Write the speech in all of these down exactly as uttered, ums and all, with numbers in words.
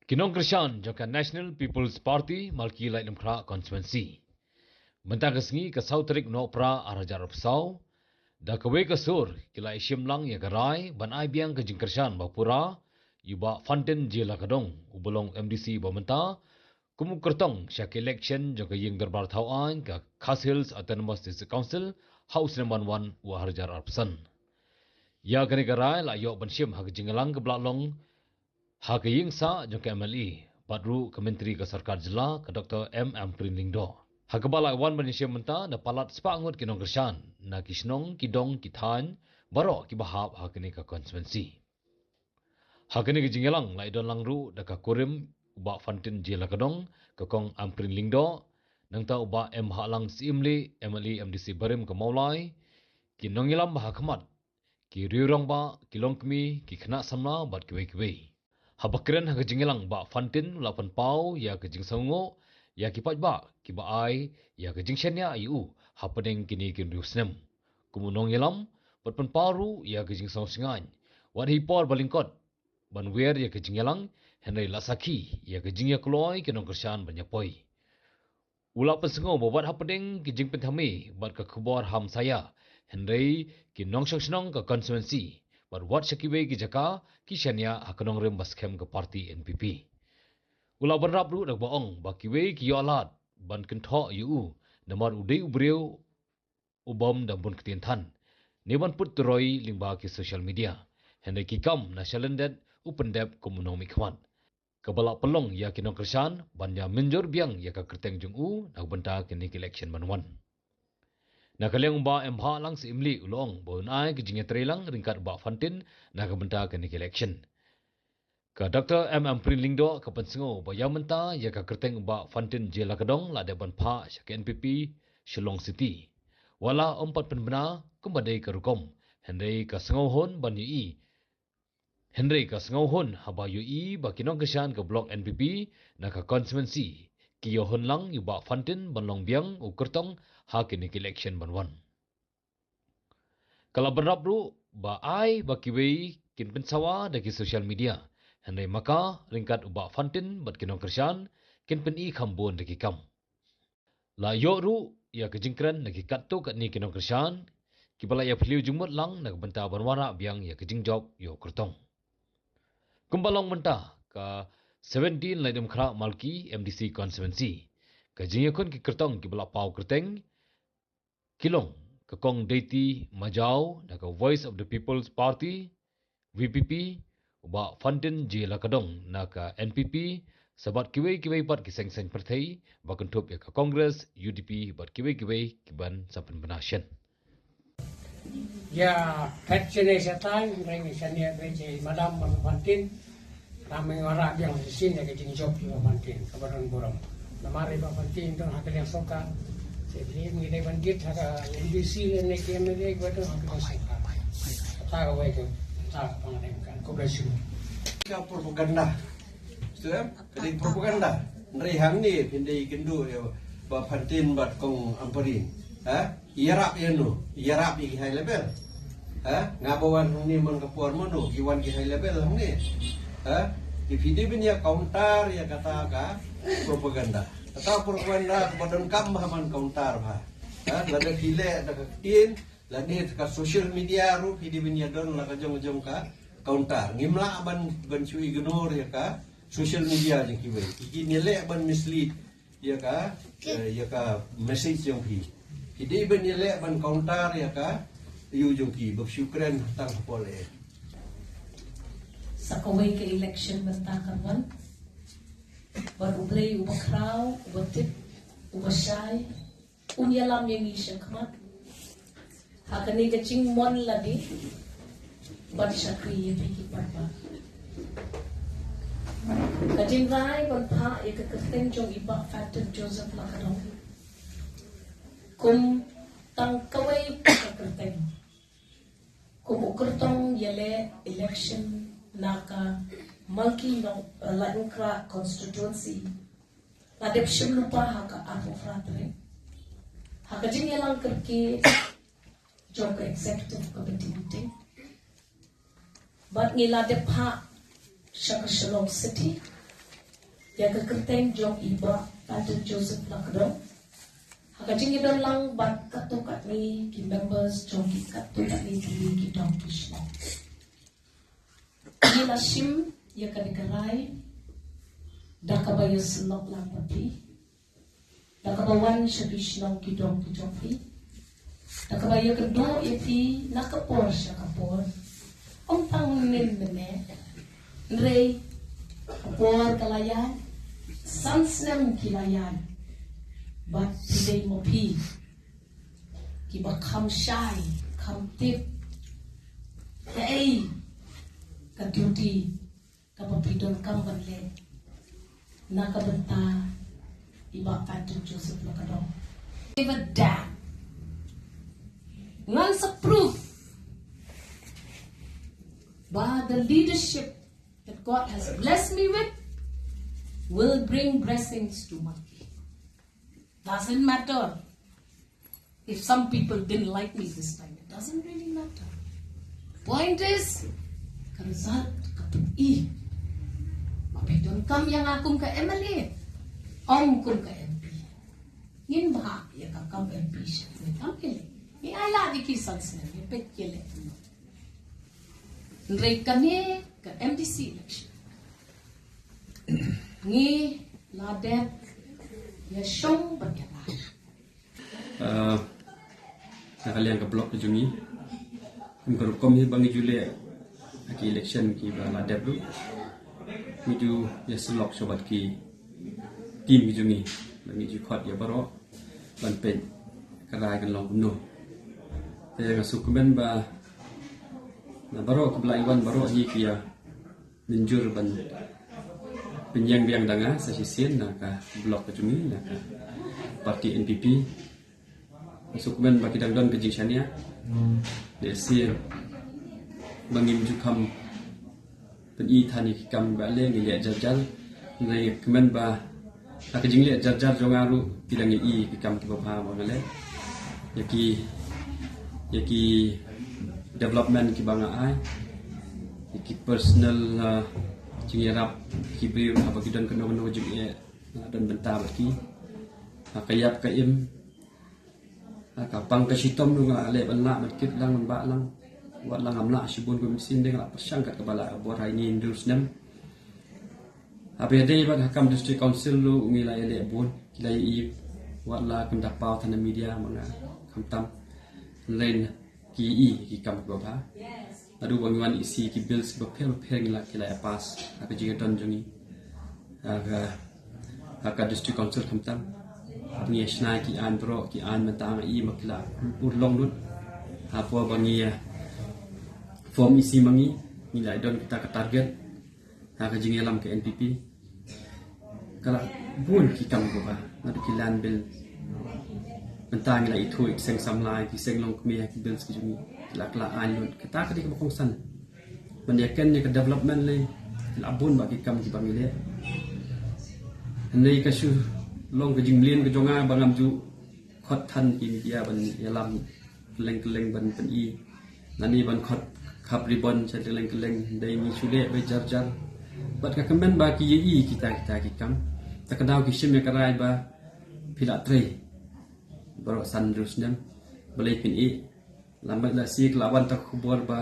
Ki nongkyrshan jong ka National People's Party, Malki Laitumkhrah Constituency, mynta ka sngi ka saw tarik Nohprah ar hajar arphew saw, da kawei ka sur ki la ïashim lang ïa ka rai ban ai biang ka jingkyrshan ba pura ïa u Bah Fantin J Lakadong, uba long M D C ba mynta, kum u kyrtong sha ka election jong ka ïing dorbar thaw aiñ ka Khasi Hills Autonomous District Council ha u snem ban wan u ar hajar arphew san. Ïa kane ka rai la ïoh ban shim ha ka jingïalang kaba la long ha ka ïing sah jong ka M L A bad ruh ka Myntri ka Sorkar Jylla, ka Doktor M Ampareen Lyngdoh, ha kaba la wan ban ïashim mynta da palat spah ngut ki nongkyrshan na ki shnong, ki dong, ki thaiñ baroh kiba hap ha kane ka constituency. Ha kane ka jingïalang la ïadon lang ruh da ka kurim u Bah Fantin J Lakadong, ka Kong Ampareen Lyngdoh, nangta u Bah M Bhahlang Syiemlieh, M L A M D C barim ka Mawlai, ki nongïalam ba ha khmat, ki riew rangbah, ki longkmie, ki khynnah samla bad kiwei kiwei. Haba kren ha ka jingïalang, Bah Fantin u la pynpaw ïa ka jingsngewnguh ïa ki paidbah kiba ai ïa ka jingshaniah ïa u hapdeng kine ki hynriew snem kum u nongïalam, bad pynpaw ruh ïa ka jingsngew shngaiñ wat ha i por ba lyngkot ban wer ïa ka jingïalang, hynrei la sakhi ïa ka jingïakloi ki nongkyrshan ban ïapoi. U la pynsngew ba wat hapdeng ki jingpynthame bad ka khubor hamsaïa, hynrei ki nongshong shnong ka constituency bad wat sha kiwei ki jaka ki shaniah ha ka nongrim ba skhem ka party N P P. U la bynrap ruh da kaba ong ba kiwei ki ïoh lad ban kynthoh ïa u namar u dei u briew u bym da bun ktien than ne ban put turoi lyngba ki social media, hynrei ki kam na shalyndet u pyndep kum u nongmihkhmat, kaba la pynlong ïa ki nongkyrshan ban ïa mynjur biang ïa ka kyrteng jong u na ka bynta kane ka election ban wan. Na ka liang u Bah M Bhahlang Syiemlieh u la ong ba un ai ka jingïatreilang ryngkat u Bah Fantin na ka bynta kane ka election. Ka Doktor M Ampareen Lyngdoh ka pynsngew ba ïa mynta ïa ka kyrteng u Bah Fantin J Lakadong la dep ban phah sha ka N P P Shillong City, wat la ym pat pynbna kumba dei ka rukom, hynrei ka sngewhun ban ïohi hynrei ka sngewhun haba ïohi ba ki nongkyrshan ka block N P P na ka constituency ki ïahun lang ïa u Bah Fantin ban long biang u kyrtong ha kine ki election ban wan. Ka la bynrap ruh ba ai ba kiwei kin pynsawa da ki social media, hynrei ma ka ryngkat u Bah Fantin bad ki nongkyrshan kin pyni kham bun da ki kam. La ïoh ruh ïa ka jingkren na ki katto katne ki nongkyrshan kiba la ïa phylliew jingmut lang na ka bynta ban wanrah biang ïa ka jingjop ïa u kyrtong. Kumba long mynta ka seventeen Laitumkhrah Malki M D C constituency, ka jingïakhun ki kyrtong kiba la paw kyrteng ki long ka Kong Deiti Majaw na ka Voice of the People's Party, V P P, u Bah Fantin J Lakadong na ka N P P, sa bad kiwei kiwei pat ki seng saiñ pyrthei ba kynthup ïa ka Congress, U D P bad kiwei kiwei kiban sa pynbna shen. Ïa phet sene sha tai, reng sene be je madam Bah Fantin. Lam ïa wanrah biang shisien ïa ka jingjop ïa Bah Fantin kaba don burom. Namar ïa Bah Fantin don ha ka liang sorkar. Shisien ngi dei ban git ha ka M D C lane ki M L A ba don ha ka liang sorkar. Ta ka wei ka ta ka pang dei kan. Khublei shibun. Ka propaganda. Betul? Ka dei propaganda. Hynrei hangne phin dei kynduh ïa Bah Fantin bad Kong Ampareen. Ha? Ïarap ïa no, ïarap ïa ki high level. Ha? Nga ba wan hangne man ka por mano ki wan ki high level hangne. Ha? Ki phi dei ban ïa counter ïa kata ka propaganda. Kata propaganda kaba donkam ba ha ban counter ba. Ha? Lada phi leh da ka ktien, lane ka social media ruh phi dei ban ïa don la ka jong jong ka counter. Ngim lah ban ban shu ignore ïa ka social media jong kiwei. Ki kin ïa leh ban mislead ïa ka, eh, ïa ka message jong phi. Phi dei ban ïa leh ban counter ïa ka ïa u jong ki, ba shu kren tang hapoh leh. Sa kawei ka election mynta ka wan. Bad U Blei uba khraw, uba tip, uba shai, un ïalam ïa ngi shakhmat ha kane ka jingmon lade ban shakri ïa phi ki paidbah. Ka jingrai ban phah ïa ka kyrteng jong i Bah Fantin Joseph Lakadong kum tang kawei ka kyrteng, kum u kyrtong ïaleh election na ka Malki Nong, eh, Laitumkhrah constituency, la dep shim lypa ha ka arphew phra tarik ha ka jingïalang kyrkieh jong ka executive committee meeting. Bad ngi la dep phah sha ka Shillong City, Ïa ka kyrteng jong i Bah Patrick Joseph Lakdong ha ka jingïadon lang bad katto katne ki members jong ki katto katne tylli ki dong ki shnong. Ngi la shim ïa kane ka rai da kaba ïasyllok lang bad phi, da kaba wan sha ki shnong ki dong ki jong phi, da kaba ïakynduh ïa phi na ka por sha ka por. Ym tang mynnin mynne, hynrei ka por ka la ïaid, san snem ki la ïaid, bad phi dei ma phi kiba kham shai, kham tip kaei ka duty kaba phi donkam ban leh na ka bynta i Bah Patrick Joseph Lakdong. Never doubt. Ngan sa prove ba the leadership that God has blessed me with will bring blessings to my life. Doesn't matter if some people didn't like me this time. It doesn't really matter. Point is, ka result ka pyni. Ma phi donkam ïa nga kum ka M L A, ong kum ka M P. Ngin bha ïa ka kam M P sha ngi, kam ki leh. Ngi ai lad ïa ki san snem, ngi peit ki leh. Hynrei kane ka M D C election, ngi la dep ïa shong bad ïa rai. Ah, na ka liang ka block ka jong ngi, kum ka rukom hi ba ngi ju leh ha ki election kiba la dep ruh, ngi ju ïasyllok shuwa bad ki team ki jong ngi, ba ngi ju khot ïa baroh ban peit ka rai kan long kumno. Te nga sngewkmen ba na baroh kiba la wan, baroh hi ki ïa mynjur ban pynïeng biang da nga sa shisien na ka block ka jong ngi, na ka party N P P. Nga sngewkmen ba ki dang don ka jingshaniah. Lehse ba ngim ju kham pyni than ïa ki kam ba leh, ngi leh jar jar. Nga kmen ba ha ka jingleh jar jar jong nga ruh ki dang ïohi ki kam kiba bha ba nga leh, ïa ki, ïa ki development kiba nga ai, ïa ki personal, ah, jingïarap ki briew haba ki don kano kano ka jingeh, nga don bynta bad ki. Ha ka ïap ka im, ha ka pang ka shitom ruh nga leh ban lah ban kit lang ban bah lang. Wat la ngam lah shibun kum shisien, dei nga la pyrshang kat kaba lah ka bor ha ine i hynriew snem. Haba ïadei bad ha kam District Council ruh ngi la ïaleh bun, ki la ïohi, wat la kam da paw than na media ma nga, khamtam. Hynrei ki ïohi ki kam kiba bha. Naduh ba ngi wan ïohi ki bills kiba pher ba pher ngi la, ki la ïa pass ha ka jingïadon jong ngi ha ka, ha ka District Council, khamtam. Ngi ïa shna ki aiñ baroh, ki aiñ mynta nga ïohi ba ki la urlong lut. Hapoh ba ngi ïa form E C ma ngi, ngi la don kita ka target ha ka jingïalam ka N P P. Ka la bun ki kam kiba bha, naduh ki land bill. Mynta ngi la ithuh ïa ki seng samla, ki seng longkmie, ki bills ki jong ngi, ki la, ki la aiñ lut. Kata ka dei kaba kongsan ban ïa ken ïa ka development lei. Ki la bun bha ki kam kiba ngi leh. Hynrei ka shu long ka jingmlien ka jong nga ba ngam ju khot than ki media ban ïalam kylleng kylleng ban pyni. Lane ban khot khap ribbon sha kylleng kylleng, dei ngi shu leh beit jar jar. Bad nga kmen ba ki ïohi kita kita ki kam. Ta ka daw ki shim ïa ka rai ba phi la trei baroh san hynriew snem. Balei phin ïeh? Lada lehse ka la wan ta ka khubor ba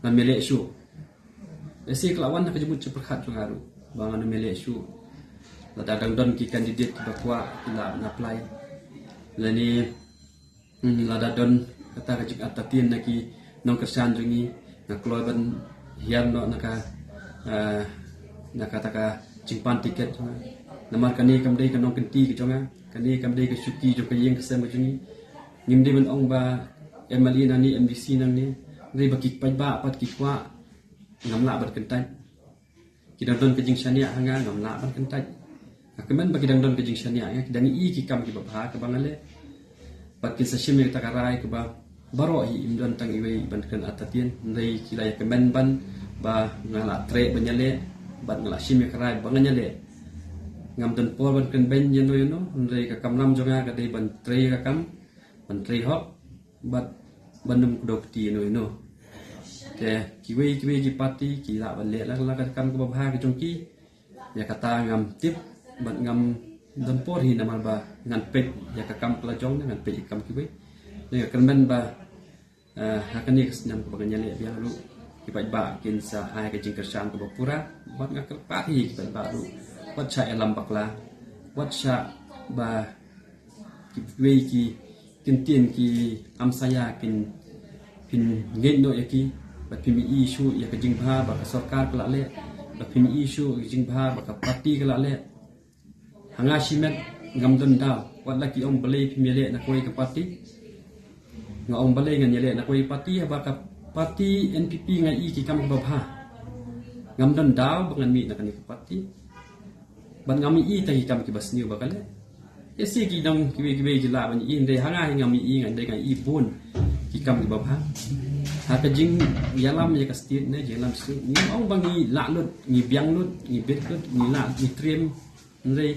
ngam ïaleh shuh, lehse ka la wan ha ka jingmut jingpyrkhat jong nga ruh ba ngam ïaleh shuh. Lada dang don ki candidate kiba kwah, ki lah ban apply. Lane, hmm, lada don kata ka jingartatien na ki nongkyrshan jong ngi, nga kloi ban hiar noh na ka, eh, na kata ka jingpan tiket jong nga. Namar kane kam dei ka nongkynti ka jong nga, kane kam dei ka shuki jong ka ïing ka sem ka jong ngi. Ngim dei ban ong ba M L A nangne, M D C nangne, hynrei ba ki paidbah pat ki kwah, ngam lah ban kyntait. Ki dang don ka jingshaniah ha nga, ngam lah ban kyntait. Nga kmen ba ki dang don ka jingshaniah ha nga, ki dang ïohi ki kam kiba bha kaba nga leh. Bad kin sa shim ïa kata ka rai kaba baroh hi, im don tang iwei ban kren artatien, hynrei ki la ïa kmen ban ba nga la treh ban ïaleh, bad nga la shim ïa ka rai ba ngan ïaleh. Ngam don por ban kren beiñ ïano ïano, hynrei ka kamram jong nga ka dei ban trei ka kam, ban trei hok, bad ban ym kdew kti ïano ïano. Te kiwei kiwei ki party ki lah ban leh la ka kam kaba bha ka jong ki. Ïa kata ngam tip bad ngam don por hi namar ba ngan peit ïa ka kam ka la jong ne ngan peit ïa ka kam kiwei. Nga kyrmen ba, eh, ha kane ka snem kaba ngan ïaleh biang ruh ki paidbah kin sa ai ka jingkyrshan kaba pura bad nga kyrpad hi ki paidbah ruh wat shah ïalam bakla, wat shah ba kiwei ki ktien ki amsaya kin, phin ngeit noh ïa ki. Bad phim ïohi shuh ïa ka jingbha ba ka sorkar ka la leh, bad phim ïohi shuh ïa ka jingbha ba ka party ka la leh. Ha nga shimet ngam don daw, wat la ki ong balei phim ïaleh na kawei ka party. Nga ong balei ngan ïaleh na kawei party, haba ka party N P P nga ïohi ki kam kiba bha. Ngam don daw ba ngan mih na kane ka party. Bad ngam ïohi tang ki kam kiba sniew ba ka leh. Ïa shi ki dang kiwei kiwei ki lah ban ïohi, hynrei ha nga hi ngam ïohi, nga dei nga ïohi bun ki kam kiba bha. Ha ka jingïalam ïa ka state ne jingïalam state, ngi ong ba ngi lah lut, ngi biang lut, ngi bit lut, ngi lah, ngi triem. Hynrei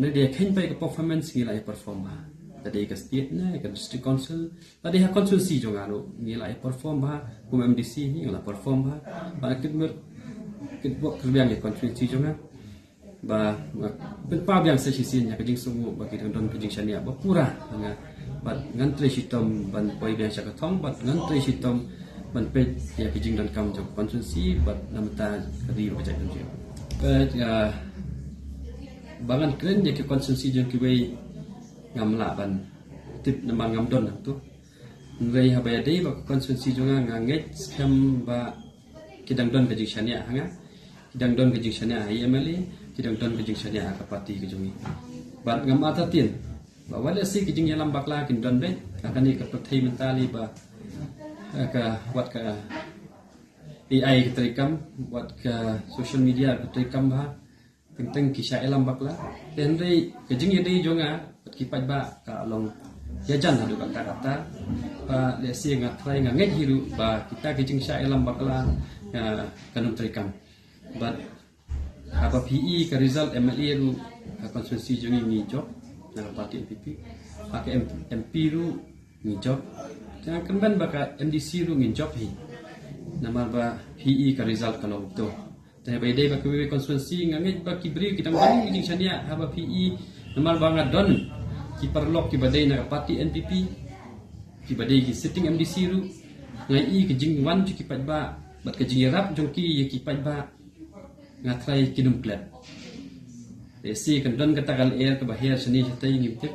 ne dei khein pai ka performance ngi lah ïa perform bha. Ka dei ka state ne ka district council, ka dei ha constituency jong nga ruh ngi lah ïa perform bha. Kum M D C ngi lah perform bha. Ba kit mer kit bok kyrbiang ïa constituency jong nga. Ba, ba pynpaw biang sa shisien ïa ka jingsngew ba ki dang don ka jingshaniah ba pura ha nga. Bad ngan trei shitom ban poi biang sha ka thong, bad ngan trei shitom ban peit ïa ka jingdonkam jong ka constituency bad namar ka ri ba ka jaitbynriew. Peit ïa ba ngan kren ïa ka constituency jong kiwei ngam lah ban tip namar ngam don hangto. Hynrei haba ïadei bad ka constituency jong nga, nga ngeit skhem ba ki dang don ka jingshaniah ha nga, ki dang don ka jingshaniah ha i M L A, ki dang don ka jingshaniah ha ka party ka jong i. Bad ngam artatien ba wat la shi ka jingïalam bakla kin don beit ha kane ka pyrthei mynta, lei ba, eh, ka wat ka A I ka treikam, wat ka social media ka treikam bha. Teng teng ki shah ïalam bakla. Te hynrei ka jingïadei jong nga bad ki paidbah ka long ïajan haduh katta katta. Ba lehse nga trai nga ngeit hi ruh ba kita ki jingshah ïalam bakla, ah, kan ym treikam. Bad haba phi i ka result M L A ruh ha constituency jong ngi ngi jop na ka party N P P. Ha ka M-, M P ruh ngi jop. Te nga kyrmen ba ka M D C ruh ngi jop hi. Namar ba phi i ka result ka long to. Te ba ïadei bad kiwei constituency nga ngeit ba ki briew ki dang don ki jingshaniah haba phi i, namar ba nga don ki paralok kiba dei na ka party N P P, kiba dei ki sitting M D C ruh. Nga i ka jingwan jong ki paidbah bad ka jingïarap jong ki ïa ki paidbah, nga trai kin ym klet. Te shi kan don kata ka lyer kaba her shane shatei ngim tip.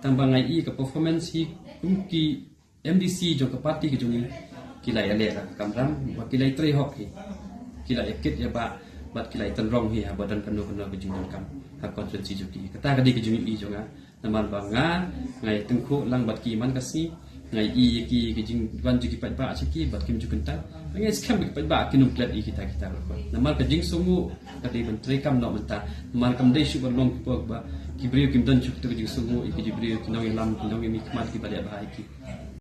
Tang ba nga i ka performance hi kum ki M D C jong ka party ka jong ngi ki la ïaleh da ka kamram, ba ki la ïatrei hok hi, ki la ïakit ïabah bad ki la ïatynrong hi haba don kano kano ka jingdonkam ha constituency jong ki. Kata ka dei ka jingïohi jong nga. Namar ba nga, nga ïatyngkhuh lang bad ki man ka sngi, nga i ïa ki, ka jingwan jong ki paidbah sha ki bad kim ju kyntait. Nga ngeit skhem ba ki paidbah kin ym klet ïa kita kita ruh. Namar ka jingsngew ka dei ban treikam noh mynta. Namar kam dei shuh ban long ki por ba ki briew kim don shuh kita ka jingsngew ïa ki briew ki nongïalam, ki nongïamihkhmat kiba leh bha ïa ki.